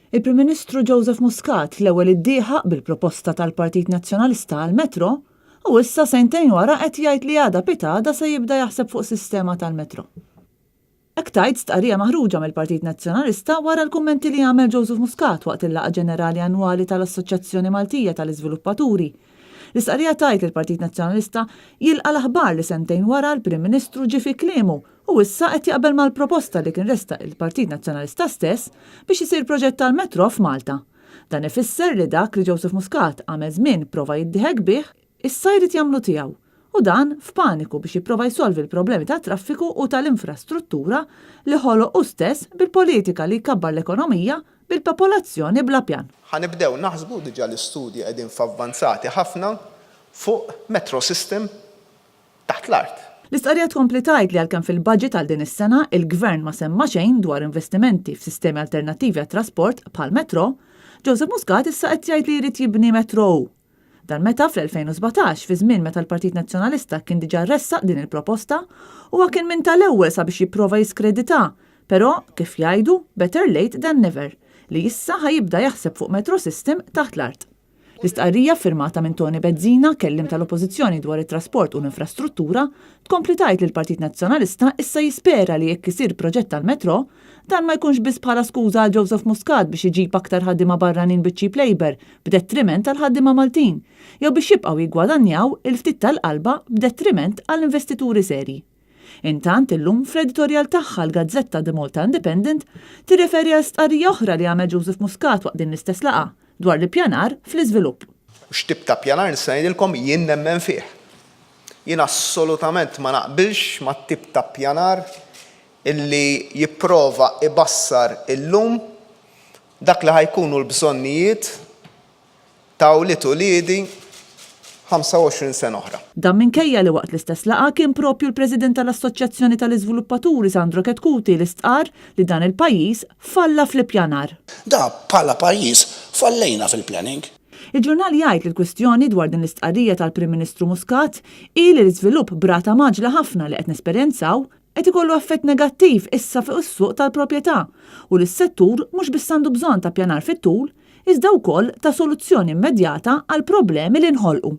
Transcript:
Il-Prim Ministru Joseph Muscat l-ewwel iddieħaq bil-proposta tal-Partit Nazzjonalista għall-metro u issa sentejn wara qed jgħid li għada pitgħada se jibda jaħseb fuq sistema tal-metro. Hekk tgħid stqarrija maħruġa mill-Partit Nazzjonalista wara l-kummenti li għamel Joseph Muscat waqt il-laqgħa ġenerali annwali tal-Assoċjazzjoni Maltija tal-Iżviluppaturi. L-istqarrija tgħid li l-Partit Nazzjonalista jilqa' l-aħbar li sentejn wara l-Prim Ministru ġie fi kliemu u issa qed jaqbel mal-proposta li kien ressaq il-Partit Nazzjonalista stess biex isir proġett tal-metro f'Malta. Dan ifisser li dak li Joseph Muscat għamel żmien prova jiddieħek bih, issa jrid jagħmlu tiegħu. U dan f'paniku biex jipprova jsolvi l-problemi tat-traffiku u tal-infrastruttura li ħoloq hu stess bil-politika li jkabbar l-ekonomija bil-popolazzjoni bla pjan. Ħa nibdew naħsbu, diġà l-istudji qegħdin f'avvanzati ħafna, fuq metro system taħt l-art. L-istqarrija tkompli tgħid li għalkemm fil-budget għal din is-sena il-Gvern ma semma xejn dwar investimenti f'sistemi alternattivi għat-trasport bħall-metro, Joseph Muscat issa qed jgħid li jrid jibni metro hu. Dan meta fl-2017, fi żmien meta l-Partit Nazzjonalista kien diġà ressaq din il-proposta, huwa kien minn tal-ewwel sabiex jipprova jiskreditha, però, kif jgħidu, better late than never, li issa ħa jibda jaħseb fuq metro system taħt l-art. L-istqarrija ffirmata minn Toni Bezzina, kelliem tal-Oppożizzjoni dwar it-trasport u l-infrastruttura, tkompli tgħid li l-Partit Nazzjonalista issa jispera li jekk isir proġett tal-metro, dan ma jkunx biss bħala skuża għal Joseph Muscat biex iġib aktar ħaddiema barranin biċ-cheap labour b'detriment għall-ħaddiema Maltin, jew biex jibqgħu jiggwadanjaw il-ftit tal-qalba b'detriment għall-investituri serji. Intant, illum fl-editorjal tagħha l-gazzetta The Malta Independent tirreferi għal stqarrija oħra li għamel Joseph Muscat waqt din l-istess laqgħa, dwar l-ippjanar fl-iżvilupp. U x'tip ta' ppjanar nista' ngħidilkom jien nemmen fih. Jien assolutament ma naqbilx mat-tip ta' ppjanar illi jipprova ibassar illum dak li ħa jkunu l-bżonnijiet ta' wlied uliedi 25 sena oħra. Dan minkejja li waqt l-istess laqgħa kien proprju l-President tal-Assoċjazzjoni tal-Iżviluppaturi Sandro Chetcuti li stqarr li dan il-pajjiż falla fl-ippjanar. Da bħala pajjiż fallejna fil-planning. Il-ġurnal jgħid li l-kwistjoni dwar din l-istqarrija tal-Prim Ministru Muscat hi li l-iżvilupp b'rata mgħaġġla ħafna li qed nesperjenzaw qed ikollu effett negattiv issa fuq is-suq tal-proprjetà u li s-settur mhux biss għandu bżonn ta' ppjanar fit-tul iżda wkoll ta' soluzzjoni immedjata għall-problemi li nħolqu.